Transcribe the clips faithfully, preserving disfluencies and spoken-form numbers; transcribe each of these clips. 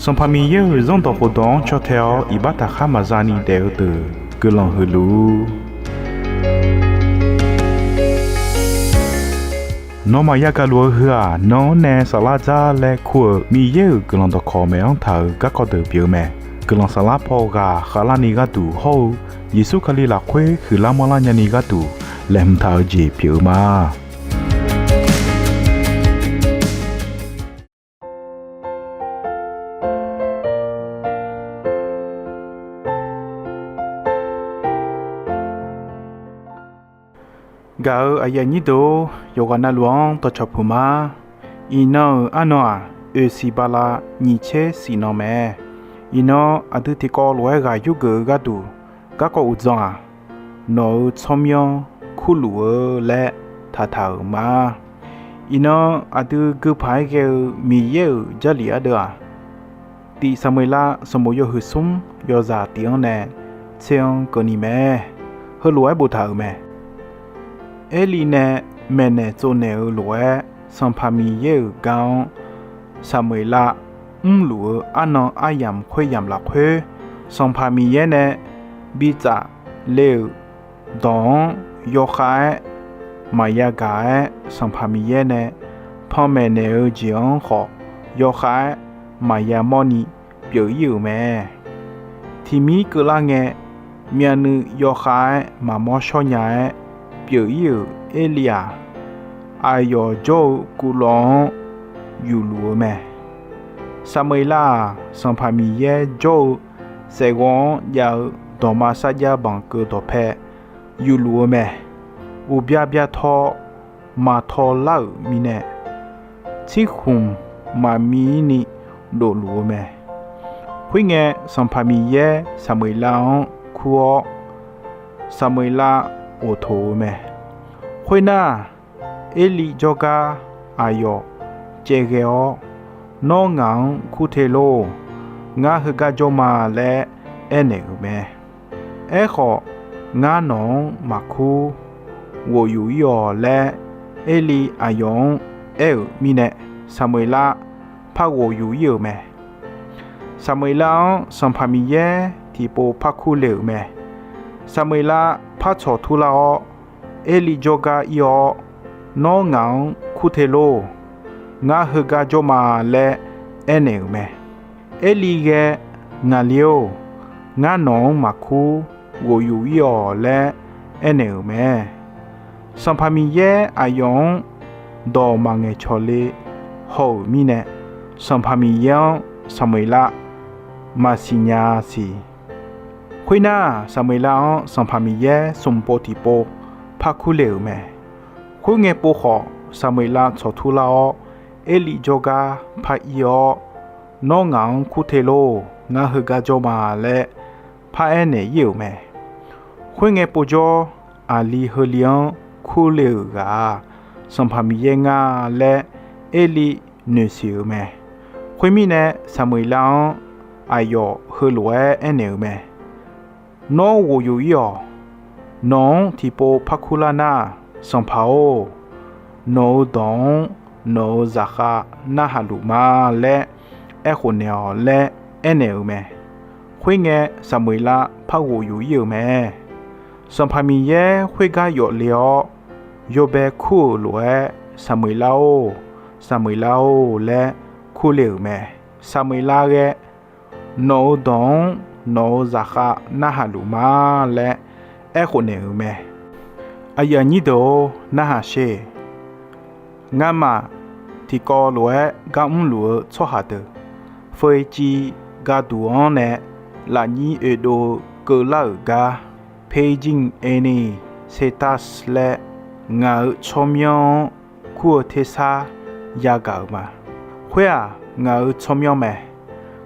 Sanqpaq Miqyaer-euq Zanrdawq khofdawq-anr caw tae-awr iqbax taqkhar maqza ni daef-eu deuq guiqlanq huiq luf-ur. Nawmaf yagaq luf-eu heu-aq, nan-anr nae saflar dzar laer kur-euq Miqyaer-euq guiqlanq dawqkawq maeq-anr taq-euq garkawv deuq pyeuf-eu mae. Guiqlanq saflar paw ghaq khavlarni gharduq hawr-eu Yeqsur Kali lafkhoer huiqlar manrlar nyani gharduq laeqhmq taq-eu jeq pyeuf-eu ma. Gaq-euq aqyuif aqnyir deuq-or, yawqghaq navluf-anr dawqcawq puq ma. Iqnan-euq arnan-aq, oeqsiq bala nyiq tser siq nan mae. Iqnan aqdui tiqkawv lof-aer ghaq yurgeuf-eu gharduq, garkawv uqdzan-aq, Nawq-euq tsawrmyanr kurluf-eu laer taqtaq-euq ma. Iqnan aqdui guipaq-aer ghae-eu Miqyaer-euq Jarlif ardeuv-aq, Tif Saqmeqlav sanqbof yawhuiq smr yawzaq tif-anr nae tser-anr keuvni mae. Heulof-aer boftaq-euq mae. Erli nae maeqnaeq tsovnaeq-eu lof-aer, Sanqpaq Miqyaer-euq gar-anr Saqmeqlav mrluf-eu arnan aryamq khoeryamq lafkhoer, Sanqpaq Miqyaer nae bitsaf le-euq dawq-anr yawkhav-aer maqya gaq-aer, Sanqpaq Miqyaer nae panmaeq naeq-eu jeq-anr khawf yawkhav-aer maqya mawrni pyeuf-ir-euq mae. Tiqmir keuvlar ngae, myavnuiv yawkhav-aer maqmawr shawr nya-aer pyeuf-ir-euq Erli-aq, aqyawf jawr-eu guvlawv-anr yufluf-eu mae. Saqmeqlav-aq, Sanqpaq Miqyaer jawr-eu saefghaw-anr jav-eu dawqma sarjax banq keuv dawqpae yufluf-eu mae. Uqbya byataw maqtaw lar-euq mirnae, tsirkhmq maqmir ni dofluf-eu mae. Khoerngae, Sanqpaq Miqyaer Saqmeqlav-anr kur-awr, Saqmeqlav ghoftoq-eu mae. Khoernar, Erli jawrgar aqyawf caevghae-awr, Nawr ngaq-anr kur te lor. Ngar heugar jawr ma laer aernaeq-euq mae. Aerkhawf, ngar nawq-anr maqkur, ghof yuf-ir-awq laer, Erli aqyawf-anr aer-euq mirnae, Saqmeqlav par ghof yuf-ir-euq mae. Saqmeqlav-anr Sanqpaq Miqyaer tiqpov par kur le-euq mae. Saqmeqlav par tsawqtur lar-awr, Erli jawrgar ir-awr, Nawr ngaq-anr kur te lor. Ngar heugar jawr ma laer aernaeq-euq mae. Erli ghae, Ngaqli-or, ngar nawq-anr maqkur, ghof yuf-ir-awq laer aernaeq-euq mae. Sanqpaq Miqyaer aqyawf-anr dawq maqngaeq cawq le haw-euq mirnae, Sanqpaq Miqyaer-anr Saqmeqlav maqsiq nya siq. Khoernar, Saqmeqlav-anr Sanqpaq Miqyaer smq pov tiqpov par kur le-euq mae. Khoerngae pov khawf, Saqmeqlav tsawqtur lar-awr, Erli jawrgar par ir-awr, Nawr ngaq-anr kur te lor. Ngar heugar jawr ma laer par aernaeq-ir-euq mae. Khoerngae povjawr, aqli heuli-anr kur le-euq ghaq-aq, Sanqpaq Miqyaer nga laer Erli noeqsiq-euq mae. Khoermirnae, Saqmeqlav-anr aqyawf heulof-aer aernaeq-euq mae. Nawr ghof yuf-ir-awq. Nawq-anr tiqpov par kur lar nar, Sanqpaq-or, nawq-euq dawq-anr nawq-euq zaqkhav narhaq luf ma laer aerkhof naeq-awq laer aernaeq-euq mae. Khoerngae, Saqmeqlav par ghof yuf-ir-euq mae. Sanqpaq Miqyaer khoergar yawf le-awr, yawbae kur-euq lof-aer, Saqmeqlav-or, Saqmeqlav-or laer kur le-euq mae. Saqmeqlav ghae, Nawq-euq dawq-anr nawq-euq zaqkhav narhaq luf ma laer aerkhof naeq-euq mae. Aqyuif aqnyir deuq-or, narhaq sher. Ngamaf tiqkawv lof-aer gar mrluf-eu tsawrhaq deuq, foev civ gharduq-anr nae lafnyir oedov-eu keuvlar-euq gar, Beijing Evening Standard laer ngaq-euq tsawrmyanr-anr kur-eu tersar yagaq-euq ma. Khoer-aq, ngaq-euq tsawrmyanr mae.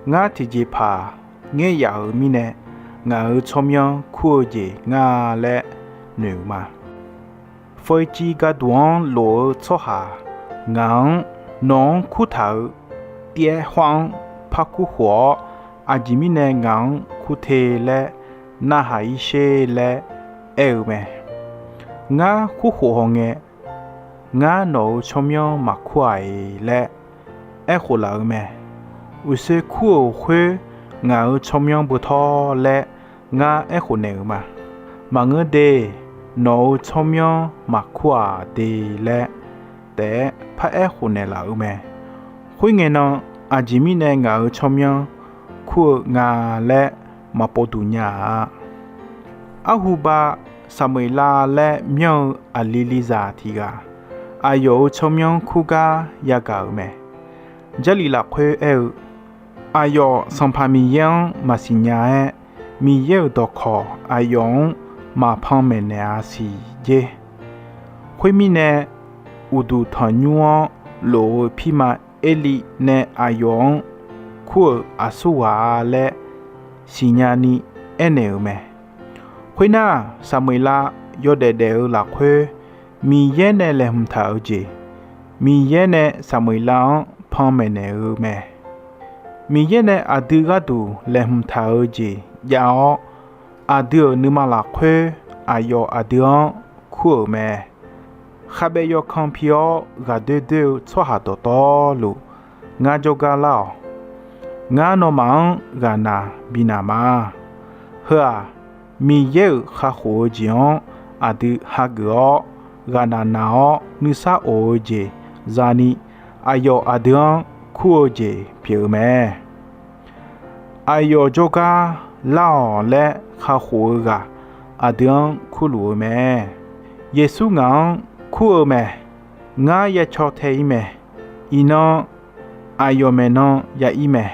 Ngar tiqjeqpaq ngaer yaf-euq mirnae, ngaq-euq tsawrmyanr kur-eu jeq nga laer noeq-euq ma. Foev civ gharduq-anr lof-eu tsawrhaq ngaq-anr, nawq-anr kurtaq-euq taef-aer hawr-anr par kurkhof-awr, aqjeq mirnae ngaq-anr kur te laer narhaq-ir sher laer aer-eu mae. Ngar kurkhof hawngae, ngar nawq-euq tsawrmyanr maqkur-aq-iq laer aerkhof laf-eu mae. Uqshoe kur-euq khoer ngaq-euq tsawrmyanr beutawr laer ngar aerkhof naeq-euq ma. Maqngeur de, nawq-euq tsawrmyanr maqkur-aq de laer taef-aer paraer khof naeqlaf-euq mae. Khoerngae nan, aqjeq mirnae ngaq-euq tsawrmyanr kur-eu nga laer maqpov duq nya-a. Arhuba, Saqmeqlav laer myanr-eu aqli lizaq tiq ghaq, aqyawf-euq tsawrmyanr kur gar yagaq-euq mae. Jarlif lafkhoer aer-eu, aqyawf Sanqpaq Miqyaer-anr maqsiq nya-aer, Miqyaer-euq dawqkawq aqyawf-anr maqpanmaeq naeq-a siq jer. Khoermirnae, uqduq tanqnymr-anr lof-eu pirma Erli nae aqyawf-anr kur-euq aqsur ghaq-a laer siqnya ni aernaeq-euq mae. Khoernar, Saqmeqlav yawdaef daef-eu lafkhoer, Miqyaer nae laeqhmq taq-eu jeq, Miqyaer nae Saqmeqlav-anr panmaeq naeq-eu mae. Miqyaer nae aqdui gharduq laeqhmq taq-eu jeq jav-awr, aqdui-euq nuima lafkhoer aqyawf aqdui-anr kur-euq mae. Khavbaev yawkan pi-awr ghaqdoer doer-eu tsawrhaq dawqtawvluf, ngar jawrgar lar-awq. Ngar nawmaf-anr ghaqnaq binaq ma. Heu-aq, Miqyaer-euq kakhof-eu jeq-anr aqdui hageuf-awr, ghaqnaq naq-awr nuisar of-eu jeq zani, aqyawf aqdui-anr kur-eu jeq pyeuf-eu mae. Aqyawf jawrgar lar-awq laer kakhof-eu ghaq aqdui-anr kurluf-eu mae. Yeqsur ngaq-anr kur-eu mae. Ngar ya caw tae-ir mae. Iqnan aqyawf maeqnan ya ir mae.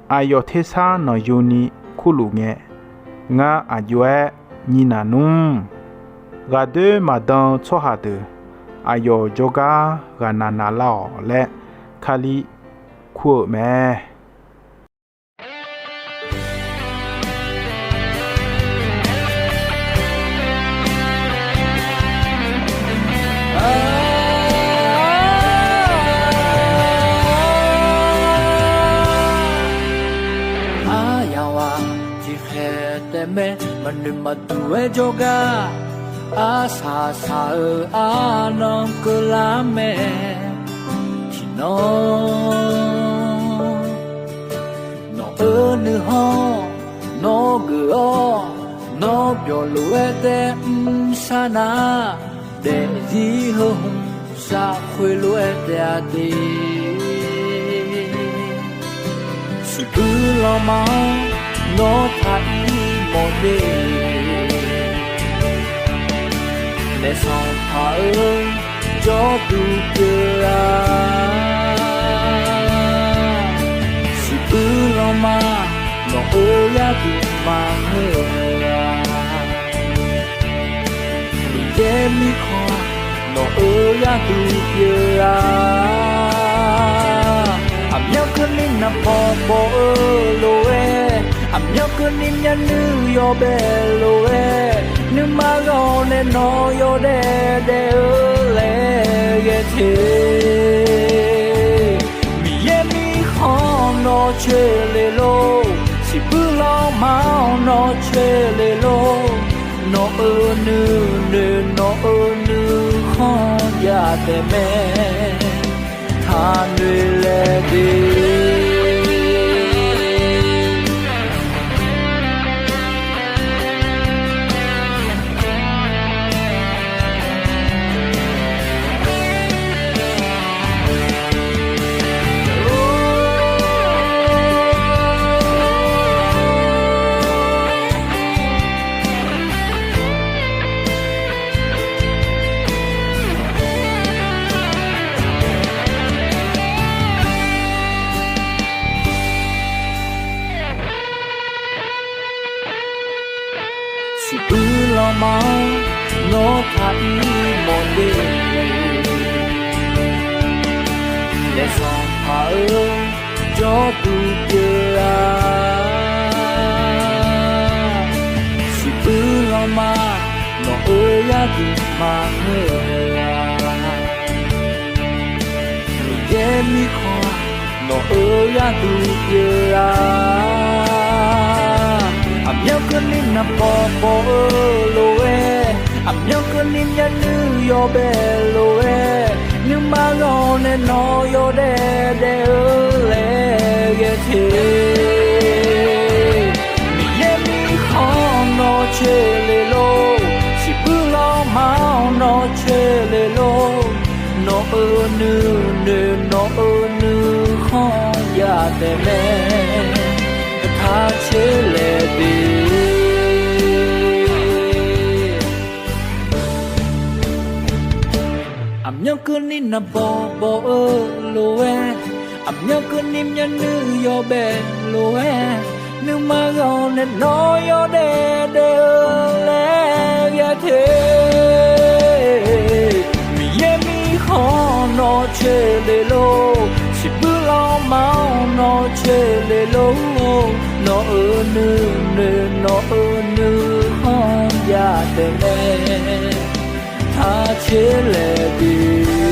Aqyawf tersar nanqyuni kurluf ngae, ngar aqjox-aer nyinaq nmr. Ghaqdoer maqdan-eu tsawrhaq deuq aqyawf jawrgar ghaqnaq naqlar-awq laer Kali kur-euq mae. Aryaq ghaq tiqkhaeq taef mae, maqnoeq maqduq-aer jawrgar, arsaq saq-eu arnan keuvlar mae. Tiqnan nawq-eu nuikhanr nawr geuf-awr, nawr byawq lof-aer tae mrsar nar, daefzir heu hmq saf khoerlof-aer taef-a de. Siqbuir lanma-anr nawr taq ir mawfde. Naef Sanqpaq-eu jawrduq pyeuf-a. Siqbuir lanma nawq-eu gharduq maqngeur-a. Miqyaer mirkhanq nawq-eu gharduq pyeuf-a. Aqmyanluf keuvni naqpaw paw-eu lof-aer, aqmyanluf keuvni myavnuiv yawbae lof-aer, nuima ghawq nae nawq yawdaef daef-eu laer ghae te. Miqyaer mirkhanq nawr coer le lor, siqbuir lanma-anr nawr coer le lor. Nawq-eu nuinoeq nawq-eu nuikhanr jav taef mae, taqnoeq laeq de. Siqbuir lanma-anr nawr taq ir mawfde. Naef Sanqpaq-eu jawrduq pyeuf-a. Siqbuir lanma nawq-eu gharduq maqngeur-a. Miqyaer mirkhanq nawq-eu gharduq pyeuf-a. Aqmyanluf keuvni naqpaw paw-eu lof-aer, aqmyanluf keuvni myavnuiv yawbae lof-aer, nuima ghawq nae nawq yawdaef daef-eu laer ghae te. Miqyaer mirkhanq nawr coeq le lor, siqbuir lanma-anr nawr coeq le lor, nawq-euq nuinoeq nawq-euq nuikhanr yadaef mae, taq coeq laeq de. Aqmyanluf keuvni naqbawq bawq-eu lof-aer, aqmyanluf keuvni myavnuiv yawbae lof-aer, nuima ghaq-awr nae nawr yawdaef daef-eu laer ghae te. Miqyaer mirkhanq nawr coeq le lor, siqbuir lanma-anr nawr coeq le lor, nawq-euq nuinoeq nawq-euq nuikhanr yadaef mae, taq coeq laeq de.